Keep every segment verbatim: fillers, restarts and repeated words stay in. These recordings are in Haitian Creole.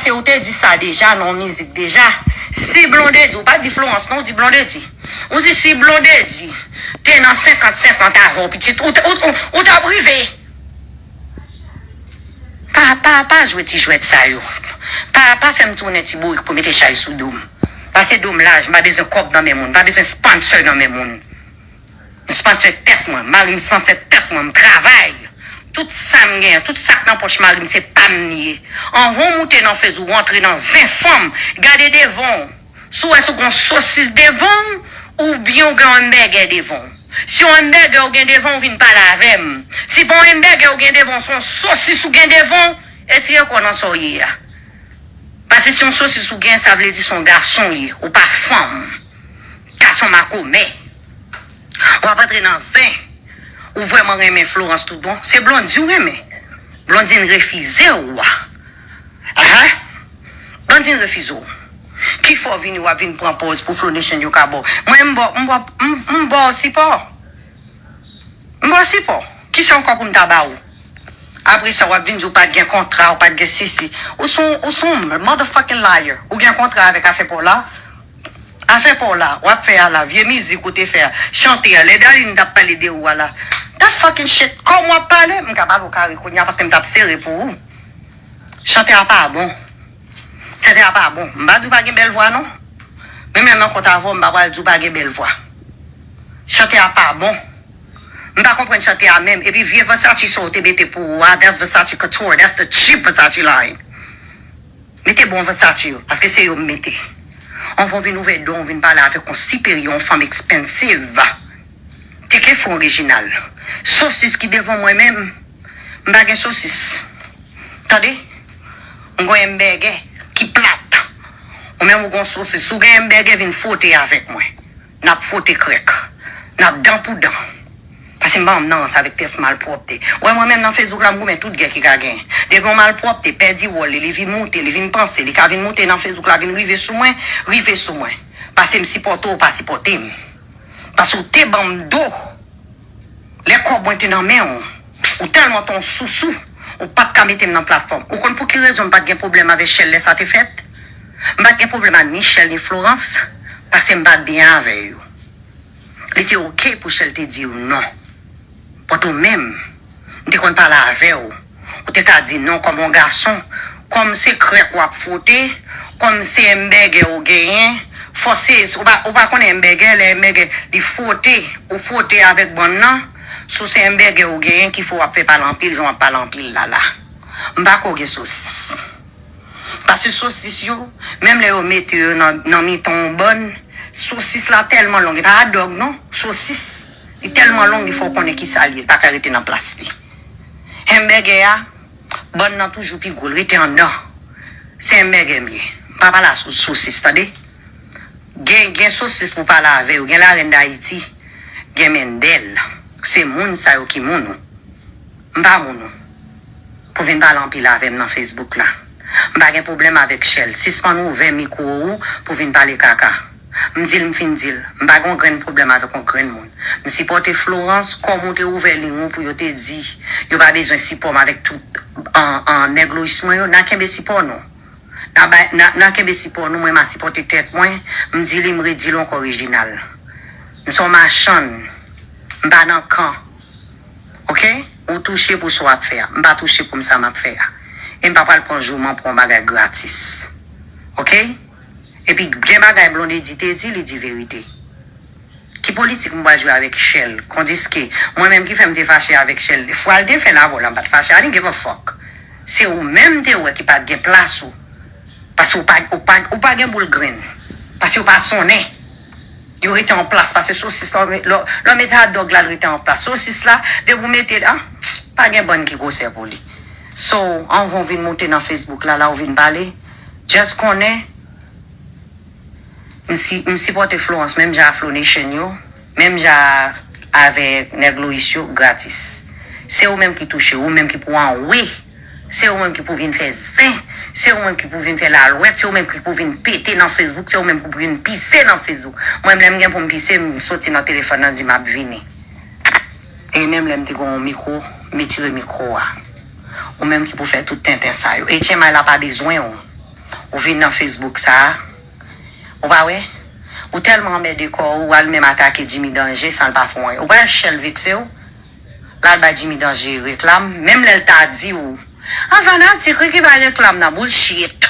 Ou te di sa deja nan yon mizik deja. Si Blondedy, ou pa di Florence non, ou di Blondedy. Ou di si Blondedy te nan senkant senkant avè w pitit, ou t- ou, ou, ou t ap rive. Pa, pa, pa jwe ti jwèt sa yo. Pa, pa fè m tounen ti bourik pou mete chay sou do m. Pase do m laj, m pa bezwen kòb nan men moun, m pa bezwen sponsor nan men moun. M sponsor tèt mwen, mari m sponsor tèt mwen, m travay. Tout sa m genyen, tout sa k nan pòch mari m se pa m li ye. Anvan w moute nan Facebook, ou antre nan zen fanm, gade devan w. Si w wè si w gen yon sosis devan w, oubyen w gen yon hamburger devan w. Si yon hamburger ou gen devan w, vin pale avè m. Si pa yon hamburger ou gen devan w, se yon sosis ou gen devan w, etire kò w nan sa w ye a. Paske si yon sosis ou gen, sa vle di se yon gason w ye, ou pa fanm. Gason makomè. W ap antre nan zen. Ou vrèman renmen Florence tout bon? Se Blondy ou renmen? Blondine refize w a. Aha. Blondine refize w. Ki fè w vini, w ap vin pran pòz pou Flow Nation yo ka ba w? Mwen, m ba w, m ba w, m, m ba w sipò. M ba w sipò. Kisa ankò pou m ta ba ou? Apre sa, w ap vin di w pa t gen kontra, ou pa t gen sisi. Ou se yon, ou se yon motherfucking liar. Ou gen kontra avèk afè pa w la? Afè pa w la, w ap fè a la, vye mizik ou te fè a, chante a, lè Darline t ap pale de ou a la. That fucking shit, kòm w ap pale, m ka pale w kare kounye a paske m t ap sere pou ou. Chante a pa bon. Chante a pa bon. M pa di w pa gen bèl vwa non. Men menm nan kont avè w, m pa pral di w pa gen bèl vwa. Chante a pa bon. M pa konprann chante a menm. Epi vye Versace sa w te mete pou ou a, that's Versace Couture, that's the cheap Versace line. Mete bon Versace yo, paske se yo m mete. Anvan w vin ouvè do w, vin pale avèk yon siperyè, yon fanm expensive. Teke fon orijinal. Sosis ki devan mwen menm, m pa gen sosis. Tande? M gen yon hamburger ki plat. Ou menm ou gen yon sosis. Si w gen hamburger, vin fwote avèk mwen. N ap fwote krèk. N ap dan pou dan. Paske m pa janm nan rans avèk pyès malpwòpte. Ou wè mwen menm nan Facebook la, m goumen tout gè ki ka genyen. Depi yon malpwòpte pèdi wòl li, li vin moute, li vin panse, li ka vin moute nan Facebook la, vin rive sou mwen, rive sou mwen. Paske m sipòte w, ou pa sipòte m. Paske w te ban m do. Lè kòb mwen te nan men w, ou tèlman te yon sousou, ou pa t ka mete m nan platfòm. Ou konn pou ki rezon m pa t gen pwoblèm avè Shell lè sa te fèt? M pa t gen pwoblèm ak ni Shell ni Florence, paske m pa t byen avè yo. Li te oke pou Shell te di w non. But ou menm, m te konn pale avè w. Ou te ka di non kòm yon gason, kòm se krèk w ap fwote, kòm se hamburger ou genyen, fò se, ou pa, ou pa konnen hamburger, lè hamburger, li fwote, ou fwote avèk bann nan, si w se hamburger ou genyen ki fè w ap fè pale anpil, jan w ap pale anpil la la. M pa kwè w gen sosis. Paske sosis yo, menm lè yo mete yo nan, nan mitan yon bòn, sosis la tèlman long, e pa hot dog non, sosis, li tèlman long, li fè w konnen kisa l ye, li pa ka rete nan plas li. Hamburger a, bòn nan toujou pi gwo, l rete anndan. Se hamburger m ye. M pa pale a sou sosis, tande? Gen, gen sosis pou pale avè yo, gen Larèn Dayiti, gen Mendel. Se moun sa yo ki moun ou. M pa moun ou. Pou vin pale anpil avè m nan Facebook la. M pa gen pwoblèm avèk Shell. Sispann ouvè mikwo ou pou vin pale kaka. M di l, m fin di l. M pa gen yon grenn pwoblèm avèk yon grenn moun. M sipòte Florence kòm ou te ouvè liy ou pou yo te di yo pa bezwen sipò m avèk tout an, an nèg Lois mwen yo. N a kenbe sipò nou. N a bay, n a, n a kenbe sipò nou. Mwen, m a sipòte tèt mwen. M di li, m redi l ankò, Reginald. M se yon machann. M pa nan kan. Oke? Ou touche pou sa w ap fè a. M pa touche pou m sa m ap fè a. E m pa pral pran jouman pou yon bagay gratis. Oke? Epi gen bagay Blondedy te di, li di verite. Ki politik m pral jwe avèk Shell? Kondiske, mwen menm ki fè m te fache avèk Shell. Fwa l te fè l avè w la, m pa t fache, I didn't give a fuck. Se ou menm m te wè ki pa t gen plas ou. Paske ou pa, ou pa, ou pa gen boul grenn. Paske ou pa sonnen. Yo rete an plas. Paske sosis la, lè, lè w mete hot dog la, l rete an plas. Sosis la, depi w mete l, ah, pa gen bòn ki gwosè pou li. So, anvan w vin moute nan Facebook la, la w vin pale, just konnen, m si, m sipòte Florence, menm jan a Flow Nation yo, menm jan avèk nèg Lois yo, gratis. Se ou menm ki touche, ou menm ki pou anwe. Se ou menm ki pou vin fè zen. Se ou menm ki pou vin fè lalwèt. Se ou menm ki pou vin pete nan Facebook. Se ou menm ki pou vin pise nan Facebook. Mwen, lè m gen pou m pise, m soti nan telefòn nan, di m ap vini. E menm lè m te gen yon mikwo, m retire mikwo a. Ou menm ki pou fè tout tenten sa yo. H M I la pa bezwen w. Ou vin nan Facebook sa a. Ou pa wè? Ou tèlman anmède kò ou, ou al menm atake Jimmy Danje san l pa fè w anyen. Ou pa wè Shell vekse w? L al bay Jimmy Danje reklam, menm lè l ta di w, an fanatik wi ki bay reklam nan, bullshit.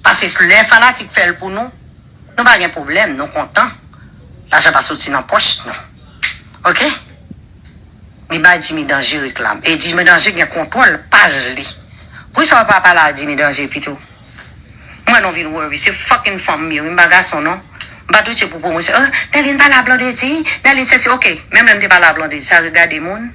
Paske lè fanatik fè l pou nou, nou pa gen pwoblèm, nou kontan. Lajan pa soti nan pòch nou. Oke? Li bay Jimmy Danje reklam. E Jimmy Danje gen kontwòl paj li. Poukisa w pa pale a Jimmy Danje pito? Mwen non vin worry. Se fucking fanm m ye wi, m pa gason non. M pa touche pou pwomosyon. Oh, Nerline pale a Blondedy, Nerline sesi. Oke, menm lè m te pale a Blondedy, sa regade moun?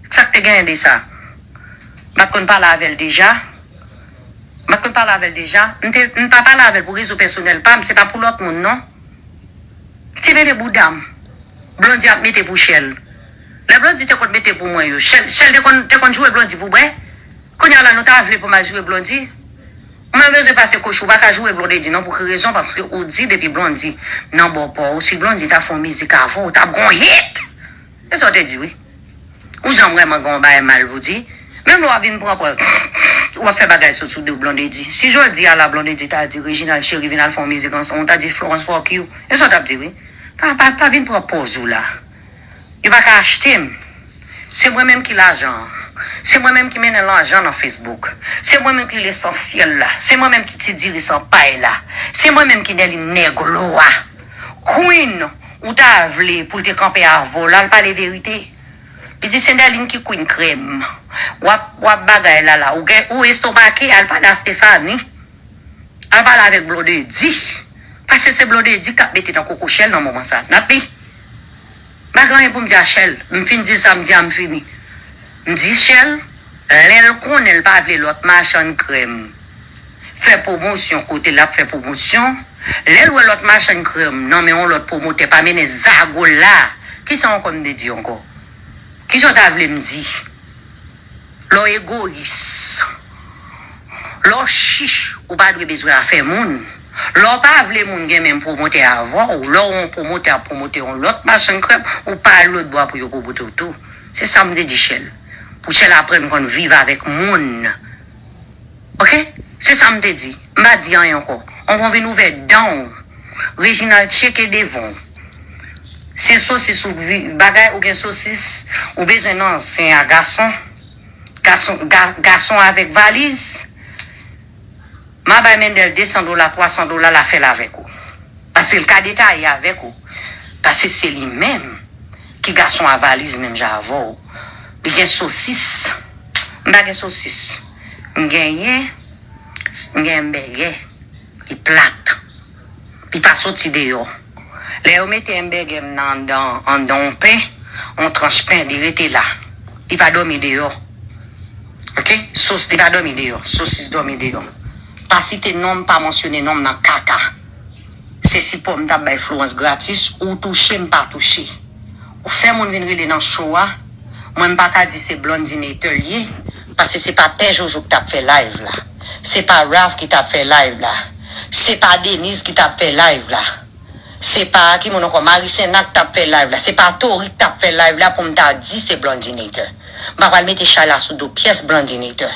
Sa k te genyen de sa? M pa t konn pale avè l deja? M pa t konn pale avè l deja? M te, m pa pale avè l pou rezon pèsonèl pa m, se pa pou lòt moun non. Ki te mele bouda m. Blondy ap mete pou Shell. Lè Blondy te konn mete pou mwen yo, Shell, Shell te konn, te konn joure Blondy pou bwè. Kounye a la, nou ta vle pou m al joure Blondy? Mwen bezwen pase kouch, ou pa ka joure Blondedy non, pou ki rezon? Paske ou di depi Blondy nan bò pa w, si Blondy ta fè yon mizik avè w, t ap gon hit! Se sa w te di, wi. Ou janm vrèman gen yon bagay mal pou di. Menm lè w ap vin pran pòz, w ap fè bagay sou, sou do Blondedy. Si jodi a la Blondedy ta di, Reginald cheri, vin al fè yon mizik ansanm, ou ta di, Florence, fuck you. E sa w t ap di, wi. Pa, pa, pa vin pran pòz ou la. Yo pa ka achte m. Se mwen menm ki lajan an. Se mwen menm ki mennen lajan nan Facebook. Se mwen menm ki lesansyèl la. Se mwen menm ki ti diri san pay la. Se mwen menm ki Nerline nèg lo a. Queen, ou ta vle pou l te kanpe avè w la, l pale verite. Li di se Nerline ki queen krèm. W ap, w ap bagay la la. Ou gen, ou estomake, al pale a Stephanie. Al pale avèk Blondedy. Paske se Blondedy k ap mete nan koko Shell nan moman sa. N ap li. M pa gen anyen pou m di a Shell. M fin di sa m di a, m fini. M di Shell, lè l konnen l pa vle lòt machann krèm fè pwomosyon kote l ap fè pwomosyon, lè l wè lòt machann krèm nan men yon lòt pwomotè pa mennen zago la, kisa ankò m te di ankò? Kisa w ta vle m di? Lè w egoyis, lè w chich, ou pa dwe bezwen afè moun. Lè w pa vle moun gen menm pwomotè avè w, lè w yon pwomotè ap pwomote yon lòt machann krèm, ou pa al lòtbò a pou yo pwomote w tou. Se sa m te di Shell. Pou Shell aprann konn viv avèk moun. Oke? Se sa m te di. M pa di anyen ankò. Anvan w vin ouvè dan w. Reginald tcheke devan w. Se sosis ou vi-, bagay ou gen sosis, ou bezwen nan zen a gason. Gason, ga-, gason avèk valiz. M a bay Mendel de san dola, twa san dola, l a fè l avèk ou. Paske l ka detaye avèk ou. Paske se li menm ki gason a valiz menm jan avè w. Li gen sosis. M pa gen sosis. M genyen, m gen enbègè. Li plat. Li pa soti deyò. Lè yo mete enbègè m nan anndan, anndan yon pen, yon tranch pen, li rete la. Li pa dòmi deyò. Oke? Sos, li pa dòmi deyò. Sosis dòmi deyò. Pa site non m, pa mansyone non m nan kaka. Se sipò m t ap bay Florence gratis, ou touche, m pa touche. Ou fè moun vin rele nan show a, mwen m pa ka di se Blondinator l ye, paske se pa Pè Jojo k t ap fè live la. Se pa Ralph ki t ap fè live la. Se pa Denise ki t ap fè live la. Se pa ki moun ankò, Marie Senac t ap fè live la. Se pa Tori k t ap fè live la pou m ta di se Blondinator. M pa pral mete chay la sou do pyès Blondinator.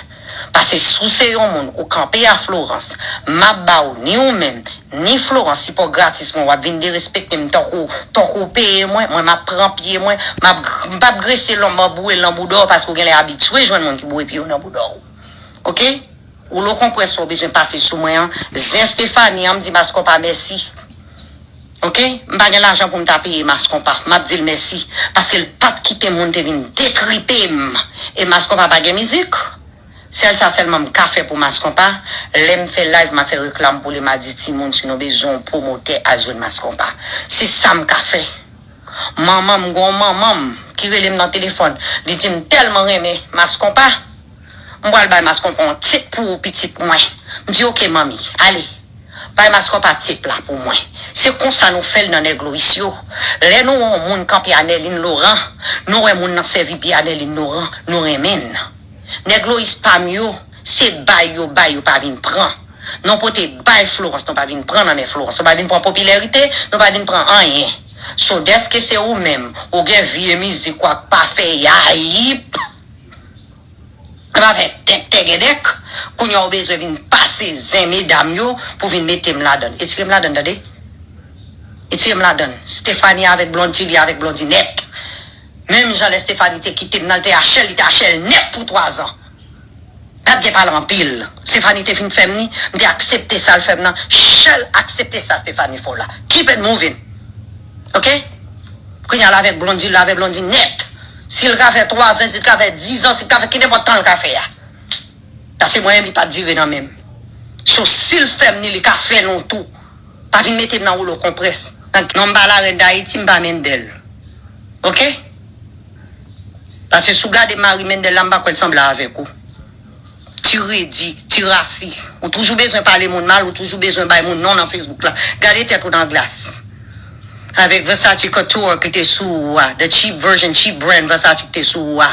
Paske si w se yon moun, ou kanpe a Florence, m ap ba w ni ou menm, ni Florence sipò gratis mwen, w ap vin derespekte m tankou, tankou w peye mwen, mwen m ap pran pye mwen, m ap, m p ap grese lonm, m ap boure l nan bouda w paske w genlè abitye jwenn moun ki boure pye w nan bouda w. Oke? Woulo konprès ou bezwen pase sou mwen an, zen Stephanie an, m di Maskonpa mèsi. Oke? M pa gen lajan pou m ta peye Maskonpa. M ap di l mèsi. Paske l p ap kite moun te vin detripe m. E Maskonpa pa gen mizik. Sèl sa sèlman m ka fè pou Maskonpa, lè m fè live, m ap fè reklam pou li, m a di timoun, si nou bezwen yon pwomotè, al jwenn Maskonpa. Se sa m ka fè. Manman m, gon manman m ki rele m nan telefòn, li di m tèlman renmen Maskonpa, m pral bay Maskonpa yon tip pou ou, pitit mwen. M di, oke, manmi, ale. Bay Maskonpa tip la pou mwen. Se konsa nou fè l nan Nèg Loris yo. Lè nou wè yon moun kanpe a Nerline Laurent, nou wè moun nan sèvi pye a Nerline Laurent, nou renmen n. Nèg Loris pa m yo, se bay yo bay, yo pa vin pran. Nou pote bay Florence, nou pa vin pran nan men Florence. Nou pa vin pran popilarite, nou pa vin pran anyen. So, dèske se ou menm, ou gen vye mizik ou ak pa fè yayip. Epa fè tèk tègèdèk, kounye a w bezwen vin pase se zen medam yo pou vin mete m ladann. Etire m ladann, tande. Etire m ladann. Stephanie avèk Blondy, li avèk Blondy nèt. Menm jan lè Stephanie te kite m nan, li te a Shell, li te a Shell nèt pou twa zan. Gad gen pale anpil. Stephanie te fin fè m ni, m te aksepte sa l fè m nan. Shell aksepte sa Stephanie fè w la. Keep it moving. Ok? Kounye a l avèk Blondy, l avèk Blondy nèt. Si l ka fè twa zan, si l ka fè diz an, si l ka fè ki nenpòt tan l ka fè a. Paske mwen menm li pa t dire nan men m. So si l fè m ni, li ka fè nou tou. Pa vin mete m nan woulo konprès. Non, m pa larèn Dayiti, m pa Mendel. Ok? Paske si w gade mari Mendel la, m pa kwè l sanble avèk ou. Ti redi, ti rasi. Ou toujou bezwen pale moun mal, ou toujou bezwen bay moun non nan Facebook la. Gade tèt ou nan glas. Avèk Versace Couture ki te sou ou a, the cheap version, cheap brand Versace ki te sou ou a.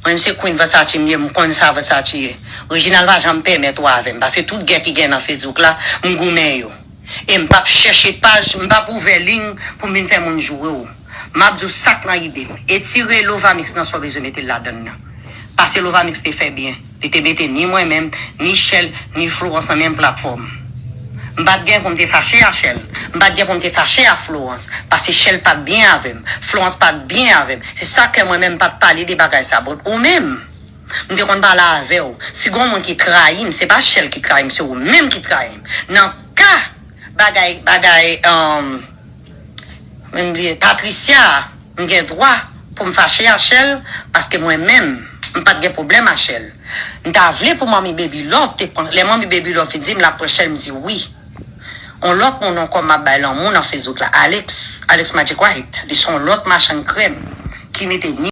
Mwen, m se Queen Versace m ye, m konn sa Versace ye. Reginald pa janm pèmèt ou avè m, paske tout gè ki gen nan Facebook la, m goumen yo. E m p ap chèche paj, m p ap ouvè liy pou m vin fè moun joure w. M ap di w sa k nan ide m. Etire Lovamix nan sa w bezwen mete l ladann nan. Pase Lovamix te fè byen. Li te mete ni mwen menm, ni Shell, ni Florence nan menm platfòm. M pa t gen pou m te fache a Shell. M pa t gen pou m te fache a Florence. Paske Shell pa t byen avè m. Florence pa t byen avè m. Se sa k fè mwen menm m pa t pale de bagay sa. But ou menm, m te konn pale avè w. Si gon moun ki trayi m, se pa Shell ki trayi m, se ou menm ki trayi m. Nan ka bagay, bagay, um, mwen bliye, Patricia, m gen dwa pou m fache a Shell, paske mwen menm, m pa t gen pwoblèm a Shell. M ta vle pou Manmi Baby Love te pran, lè Manmi Baby Love vin di m l ap pran Shell, m di wi. On lòt moun ankò m ap bay lanmou nan Facebook la, Alex, Alex Magic White, li se on lòt machann krèm ki mete ni